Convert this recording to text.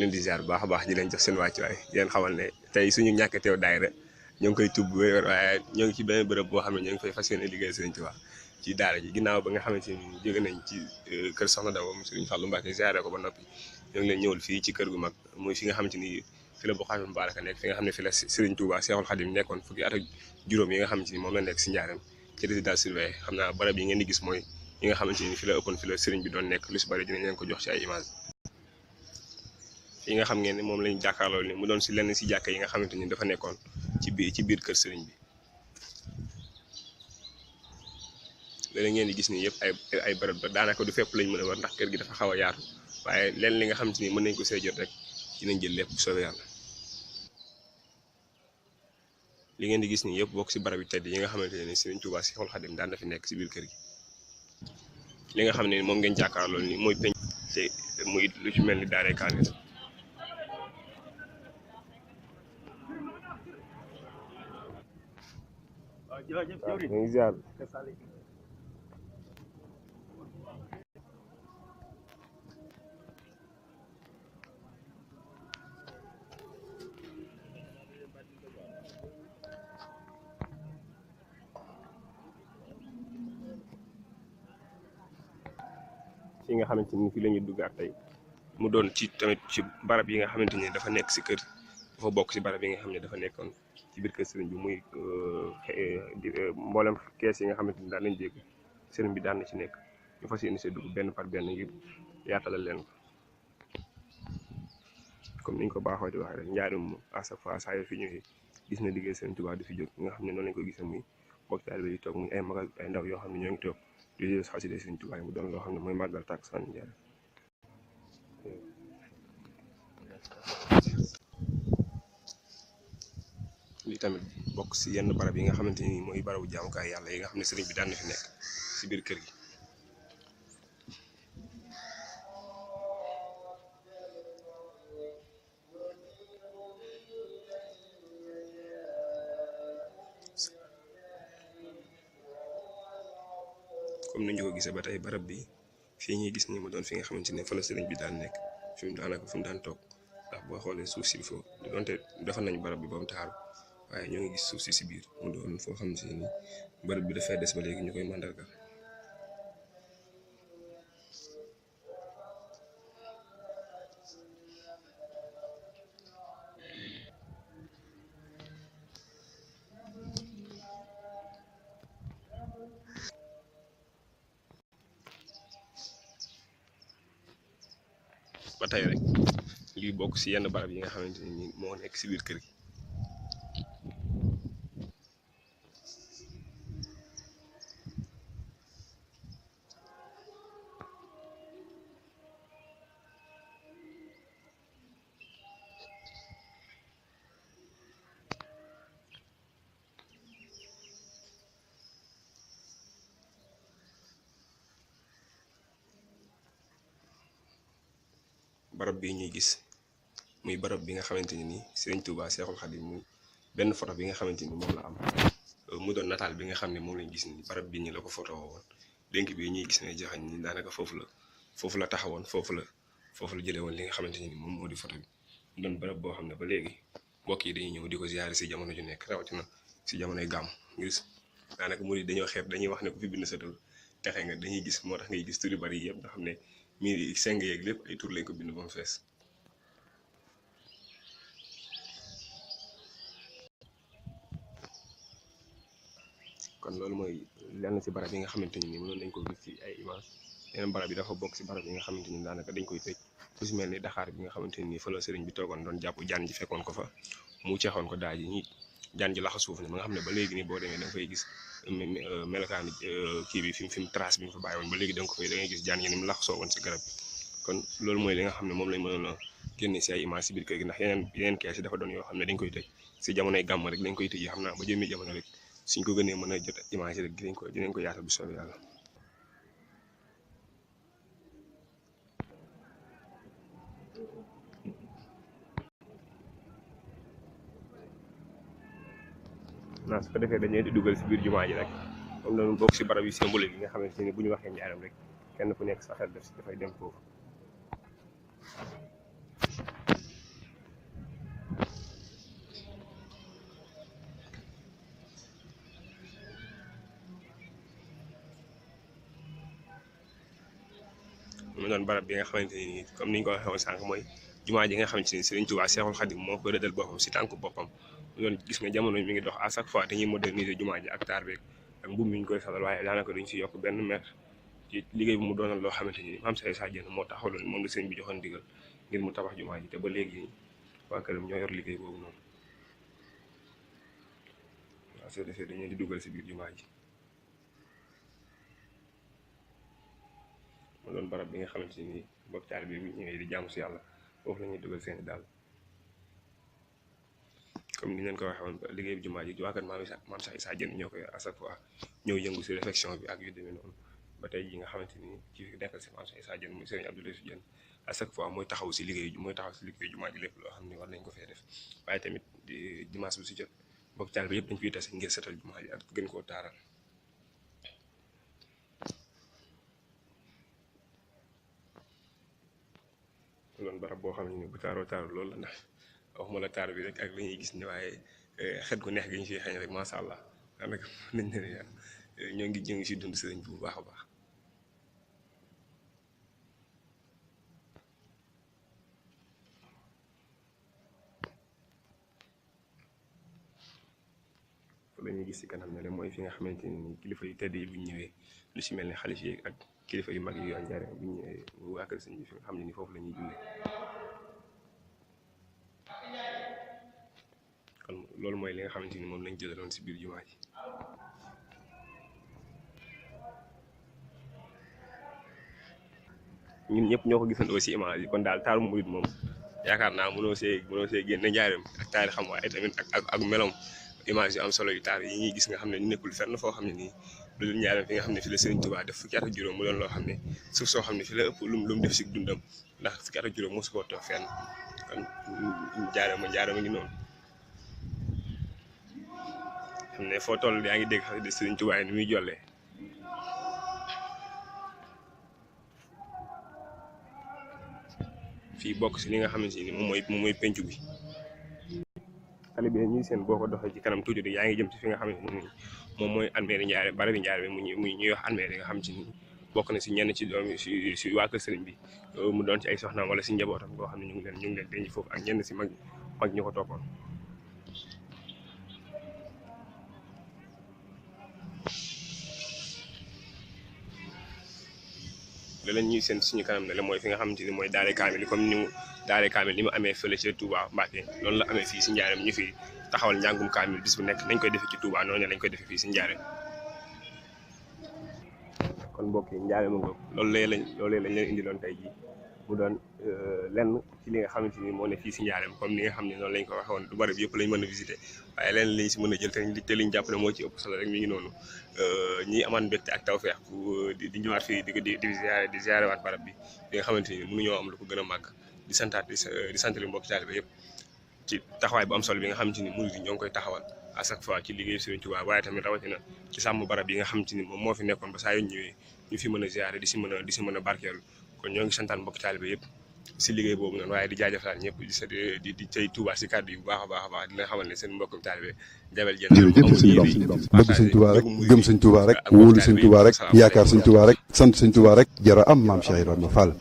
di ziar bu baax a baax di leen jox seen wàccuwaay di leen xamal ne tey suñu ñàkk teew daayira ñoo ngi koy tubb wér waaye ñoo ngi ci benn bërëb boo xam ne ñoo ngi fay fas yéene liggéey Sëriñ Tuubaa ci daara ji ginnaaw ba nga xamante ni jóge nañ ci kër Soxna Daba Sëriñ Fallu Mbàkke ziaré ko ba noppi ñoo ngi leen ñëwal fii ci kër gu mag muy fi nga xamante ni fi la bu xaamee Mubaaraka nekk fi nga xam ne fi la Sëriñ Tuubaa Seexul Xadim nekkoon fukki at ak juróom yi nga xamante ni moom la nekk si njaareem ci résidence surveillée xam naa barab yi ngeen di gis mooy yi nga xamante ni fi la ëppoon fi la sëriñ bi doon nekk lu si bari dinañ leen ko jox ci ay image yi nga xam ngeen ni moom lañu jàkkaarloo ni mu doon si lenn si jàkka yi nga xamante ni dafa nekkoon ci biir kër sëriñ bi léeg ngeen di gis ni yëpp ay barab ba daanaka du fépp lañ mën a war ndax kër gi dafa xaw a yaatu waaye lenn li nga xamante ni mën nañ ko see jot rek dinañ jël lépp bu soobee yàlla li ngeen di gis ni yëpp bokk si barab yu tedd yi nga xamante ne Sëriñ Tuubaa Seexul Xadim daan na fi nekk si biir kër gi li nga xam ne moom ngeen jàkkaarloo ni mooy penc te muy lu ci mel ni daaree kaamil fi nga xamante ni fi la ñuy dugg ak tey mu doon ci tamit ci barab yi nga xamante ni dafa nekk si kër dafa bokk si barab yi nga xam ne dafa nekkoon ci biir kër sëriñ bi muy mboolem kees yi nga xamante ni daan nañ dégg sëriñ bi daan na ci nekk ñu fas yéene see dugg benn par benn ngir yaatalal leen ko comme niñ ko baaxoo di waxee rek njaarim à chaque fois saa yoo fi ñëwee gis na liggéey Sëriñ Tuubaa di fi jóg nga xam ne noonu lañ ko gisee muy bokk taalibe yi toog muy ay mag ay ndaw yoo xam ne ñoo ngi toog di jël xasida Sëriñ Tuubaa mu doon loo xam ne mooy màggal takkusaan njaarim li tamit bokk si yenn barab yi nga xamante ni mooy barabu jaamukaay yàlla yi nga xam ne sëriñ bi daan na fi nekk si biir kër gi comme ni ñu ko gisee ba tey barab bi fii ñuy gis ni mu doon fi nga xamante ne fa la sëriñ bi daan nekk fi mu daanaka fu mu daan toog ndax boo xoolee suuf si foofu donte defal nañ barab bi ba mu taaru waaye ñoo ngi gis suuf si biir mu doon foo xam ne ni barab bi dafay des ba léegi ñu koy màndargal ba tey rek lii bokk si yenn barab yi nga xamante ni moo nekk si biir kër gi barab bi ñuy gis muy barab bi nga xamante ni Sëriñ Tuubaa Seexul Xadim muy benn photo bi nga xamante ni moom la am mu doon nataal bi nga xam ne moom lañ gis ni barab bi ñi la ko photo woon dénk bi ñuy gis ne jaxañ ni daanaka foofu la taxawoon foofu la jëlee woon li nga xamante ni moom moo di photo bi mu doon barab boo xam ne ba léegi mbokk yi dañuy ñëw di ko ziyaare si jamono ju nekk rawatina si jamonoy gàmm ngir daanaka murid dañoo xeeb dañuy wax ne ku fi bind sa tur texe nga dañuy gis moo tax ngay gis tur yu bari yëpp nga xam ne miir yi seng yeeg lépp ay tur lañ ko bind ba mu fees kon loolu mooy lenn si barab yi nga xamante ni mënoon nañ ko gis ci ay image yeneen barab yi dafa bokk si barab yi nga xamante ni daanaka dañ koy tëj fu si mel ni Dakar bi nga xamante ni fa la sëriñ bi toogoon doon jàpp jaan ji fekkoon ko fa mu ceexoon ko daal ji ñi jaan ji laxa suuf ne ma nga xam ne ba léegi nii boo demee da nga fay gis melokaani kii bi fi mu trace bi mu fa bàyyi woon ba léegi da nga ko fay da ngay gis jaan yi ni mu laxasoo woon si garab bi kon loolu mooy li nga xam ne moom lañ mënoon a génne si ay image si biir kër gi ndax yeneen kees yi dafa doon yoo xam ne dañ koy tëj si jamonoy gàmm rek dañ koy tëj xam naa ba jëmmi jamono rek suñ ko gënee mën a jot image rek dinañ ko yaatal bu soobee yàlla. naa su ko defee dañuy di dugal si biir jumaa ji rek comme dañu bokk si barab yu symbolique yi nga xamante ni bu ñu waxee Njaaréem rek kenn ku nekk sa xel dafay dem foofu. mu doon barab bi nga xamante ni comme ni ñu ko waxee woon sànq mooy jumaa ji nga xamante ni Serigne Touba Cheikhoul Khadim moo ko rëddal boppam si tànku boppam. mu doon gis nga jamono mi ngi dox à chaque fois dañuy moderniser jumaa ji ak taar beeg ak mbubb mi ñu koy solal waaye daanaka duñ si yokk benn mètre ci liggéey bi mu doonoon loo xamante ni Maam Cheikh Issa Diène moo taxawaloon moom la sëñ bi joxoon digal ngir mu tabax jumaa ji te ba léegi waa këram ñoo yor liggéey boobu noonu. waaw soo defee dañu di dugal si biir jumaa ji. mu doon barab bi nga xamante ni mbokk taal bi ñëwee di jaamu si yàlla foofu la ñuy dugal seeni daal comme ni leen ko waxee woon liggéey bi jumaa ji waa kër Maam Cheikh Issa Diène ñoo koy à chaque fois ñëw yëngu si réflexion bi ak yu demee noonu ba tey ji nga xamante ni ci fi nekkal si Maam Cheikh Issa Diène muy Serigne Abdou Latif Diène à chaque fois mooy taxaw si liggéey jumaa ji lépp loo xam ne war nañ ko fee def waaye tamit dimanche bu si jot mbokk taal bi yëpp dañ fiy tase ngir setal jumaa ji ak gën koo taaral. loolu barab boo xam ne bu taaroo loolu la ndax waxuma la taar bi rek ak li ñuy gis ni waaye xet gu neex gi ñu fiy xeeñ rek macha allah daanaka nañ ne ñoo ngi si dund sëriñ bi bu baax a baax. la ñuy gis si kanam ne mooy fi nga xamante ni kilifa yu tedd yi bu ñu ñëwee lu si mel ni xalif yi ak kilifa yu mag yi yu Njaaréem bu ñu ñëwee waa kër sëñ bi fi nga xam ne ni foofu la ñuy jullee. kon loolu mooy li nga xamante ni moom lañ jëlaloon si biir jumaa ji. ñun ñëpp ñoo ko gisandoo si image yi kon daal taaru murid moom yaakaar naa mënoo see génne Njaaréem ak taari xam waaye tamit ak melom image yu am solo yu taar yi ñuy gis nga xam ne nekkul fenn foo xam ne nii lu dul Njaaréem fi nga xam ne fi la Serigne Touba def fukki at ak juróom mu doon loo xam ne suuf soo xam ne fi la ëpp lu mu def si dundam ndax fukki at ak juróom mosu koo toog fenn kon Njaaréem a ngi noonu. xam ne foo toll yaa ngi dégg xam ne Serigne Touba ni muy jollee. fii bokk si li nga xamante ni moom mooy pencu bi. xale bi ñuy seen boo ko doxee ci kanam tuuti rek yaa ngi jëm ci fi nga xamante ni moom mooy almeeri Njaaréem barabi Njaaréem muy ñuy wax almeeri nga xam ci ni bokk na si ñenn ci doom si waa kër sëriñ bi mu doon ci ay soxnaam wala si njabootam boo xam ne ñu ngi leen denc foofu ak ñenn si mag ñu ko toppoon. loolu la ñuy seen suñu kanam ne la mooy fi nga xamante ni mooy daare kaamil comme ni mu daare kaamil ni mu amee fële ci Touba Mbacké loolu la amee fii si Njaaréem ñu fi taxawal njàngum kaamil bis bu nekk nañ koy defee ci Touba noonu lañ koy defee fii si Njaaréem. kon mbokk yi Njaaréem ngoog loolu lañ leen indiloon tey jii mu doon lenn ci li nga xamante ni moo ne fii si Njaaréem comme ni nga xam ne noonu lañ ko waxee woon du bari bi yëpp lañ mën a visiter waaye lenn lañ si mën a jël te liñ jàpp ne moo ci ëpp solo rek mi ngi noonu ñi amaan mbégte ak tawfeex di ñëwaat fii di ziare waat barab bi li nga xamante ni mënuñoo am lu ko gën a màgg di sant li mbokki taalibe yëpp ci taxawaay bu am solo bi nga xamante ni murid yi ñoo ngi koy taxawal à chaque fois ci liggéey Serigne Touba waaye tamit rawatina ci sàmm barab yi nga xamante ni moom moo fi nekkoon ba saa yu ñëwee ñu fi mën a ziare di si mën a barkeelu kon ñoo ngi santaan mbokki taalibe yëpp si liggéey boobu noonu waaye di jaajëfalaat ñëpp di tey Touba si kàddu yu bu baax a baax di leen xamal ne seen mbokkum taalibe Jabel Diène jërëjëf sëñ Ba bëgg sëñ Touba rek gëm sëñ Touba rek wóolu sëñ Touba rek yaakaar sëñ Touba rek sant sëñ Touba rek jara am maam Cheikh Ibrahima Fall